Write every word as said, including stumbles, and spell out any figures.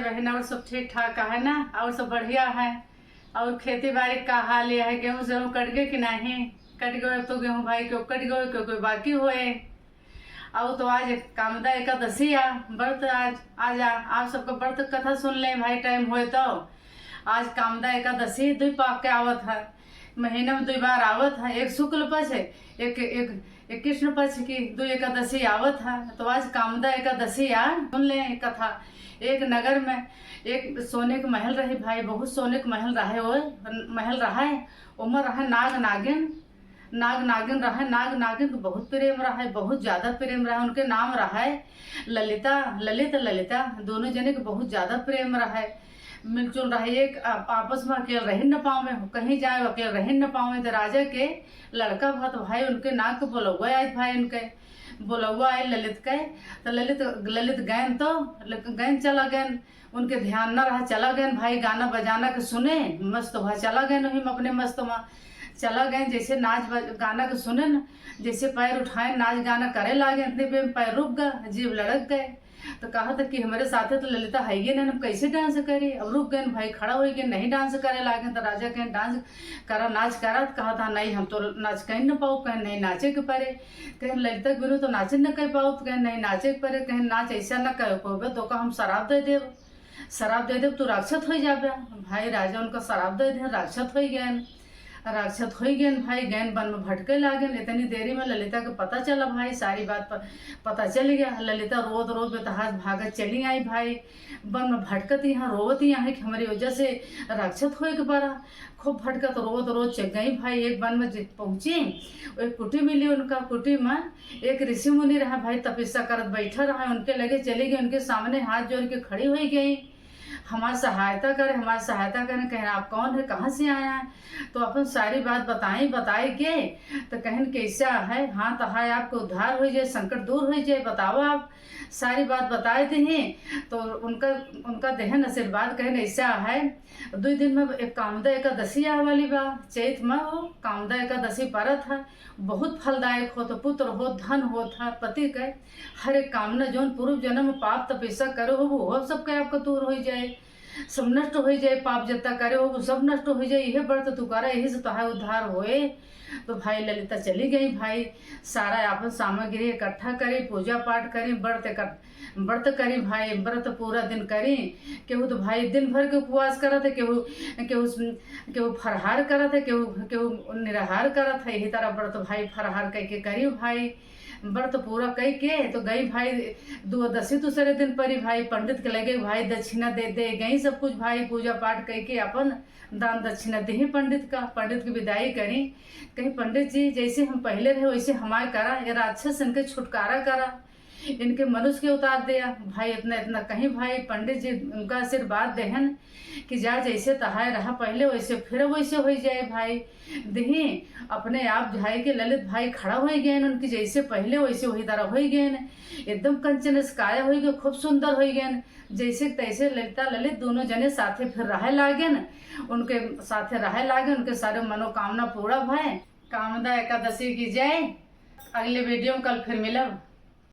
बहिन, और सब ठीक ठाक है ना? और सब बढ़िया है? और खेती बाड़ी का हाल यह है, गेहूँ सेहूँ कट गए कि नहीं? कट गए तो गेहूँ भाई, क्यों कट गए, क्यों कोई बाकी होए? और तो आज कामदा एकादशी आ, व्रत आज, आज आ, आप सबका व्रत कथा सुन लें भाई, टाइम होए तो। आज कामदा एकादशी दुई पाक के आवत है, महीना में दुई बार आवत है, एक शुक्ल पक्ष है, एक, एक, एक कृष्ण पक्ष की दुई एकादशी आवत है। तो आज कामदा एकादशी आ, सुन लें कथा। एक नगर में एक सोने के महल रही भाई, बहुत सोने के महल रहे, वो महल रहे, ओमर रहे नाग नागिन, नाग नागिन रहे, नाग नागिन के बहुत प्रेम रहे, बहुत ज्यादा प्रेम रहे। उनके नाम रहे ललिता, ललित ललिता, दोनों जने के बहुत ज्यादा प्रेम रहे, मिलजुल रहे। एक आप-, आपस में अकेल रही न पावे, कहीं जाए अकेल रही न पावे। तो राजा के लड़का भत भाई उनके नाग के बोलौआ आए भाई, उनके बोलौआ आए ललित के। तो ललित, ललित गैन तो, ललित गैन चला गैन, उनके ध्यान न रहा, चला गए भाई गाना बजाना के सुने, मस्त हुआ, चला गए वही में अपने मस्त में चला गए। जैसे नाच बज-, गाना के सुने न, जैसे पैर उठाए, नाच गाना करे लागे, इतने पे पैर रुक गए, जीभ लड़क गए। तो कहा था कि हमारे साथे तो ललिता है ही नहीं, हम कैसे डांस करी? अब रुक गए भाई, खड़ा हो गए, नहीं डांस करे लागे। तो राजा कहें, डांस करा, नाच करा। तो कहा था, नहीं, हम तो नाच कहीं न पाओ। कहें, नहीं, नाचे के परे। कहें, ललिता के बिनु तो नाचे न कर पाओ। तो कहें, नहीं, नाचे के परे। कहें, नाच ऐसा न कर पाओ, तो का हम शराब दे देब, शराब दे देब, तू राक्षस हो जाबे। भाई राजा उनका शराब दे दे, राक्षस हो गए, राक्षस हो गए भाई, गैन वन में भटके लागेन। इतनी देरी में ललिता के पता चला भाई, सारी बात प-, पता चल गया। ललिता रोत रोत बेतहास भागत चली आई भाई, वन में भटकत यहाँ रोवत यहाँ है कि हमारी वजह से राक्षस होए के पड़ा। खूब भटकत रोत रोत चल गई भाई, एक वन में जब पहुँची, एक कुटी मिली उनका। कुटी में एक ऋषि मुनि रहा भाई, तपस्या करत बैठा रहा, उनके लगे चली गई, उनके सामने हाथ जोड़ के खड़ी हो गई, हमार सहायता करे, हमार सहायता करे। कहें, आप कौन है, कहाँ से आया है? तो अपन सारी बात बताई, बताई के तो कहें, कैसा है? हाँ, तो है, आपको उद्धार हो जाए, संकट दूर हो जाए, बताओ आप। सारी बात बताए थे ही तो उनका, उनका देहन आशीर्वाद। कहें, ऐसा है, दो दिन में एक कामदा एकादशी आवे वाली बा, चैत में वो कामदा एकादशी परत है, बहुत फलदायक होत, पुत्र होत, धन होत है, पति के हर एक कामना, जौन पूर्व जन्म में पाप तपस्या करे हो, वो सबके आपका दूर हो जाए, सब नष्ट हो जाए, पाप जितना करे हो, वो सब नष्ट हो जाए। यह व्रत तू करा, यही से तोहार उद्धार होए। तो भाई ललिता चली गई भाई, सारा आपन सामग्री इकट्ठा करी, पूजा पाठ करी, व्रत इकट्ठा व्रत करी भाई, व्रत पूरा दिन करी। केहू तो भाई दिन भर के उपवास करत है, केहू, केहू, केहू फरहार करत है, केहू, केहू निराहार करत है। यही तरह व्रत भाई फरहार कइके करी भाई, व्रत पूरा कइके तो गई भाई। दुआदशी दूसरे दिन परी भाई, पंडित के लगे भाई दक्षिणा दे, दे गई सब कुछ भाई, पूजा पाठ कइके अपन दान दक्षिणा देही पंडित का, पंडित की विदाई करी। कहीं, पंडित जी, जैसे हम पहले रहे वैसे हमारे करा, ये राक्षस इनके छुटकारा करा, इनके मनुष्य के उतार दिया। भाई इतना, इतना कहीं भाई, पंडित जी उनका आशीर्वाद देहन कि जा, जैसे तहाय रहा पहले वैसे फिर वैसे हो जाए भाई। देही अपने आप जाए के ललित भाई खड़ा हो गए, उनकी जैसे पहले वैसे वही तरह हो गए, एकदम कंचन से काया हो गए, खूब सुंदर हो गए। जैसे तैसे ललिता ललित दोनों जने साथे फिर रहे लागे न, उनके साथे रहे लागे, उनके सारे मनोकामना पूरा भय। कामदा एकादशी की जय। अगले वीडियो में कल फिर मिलब।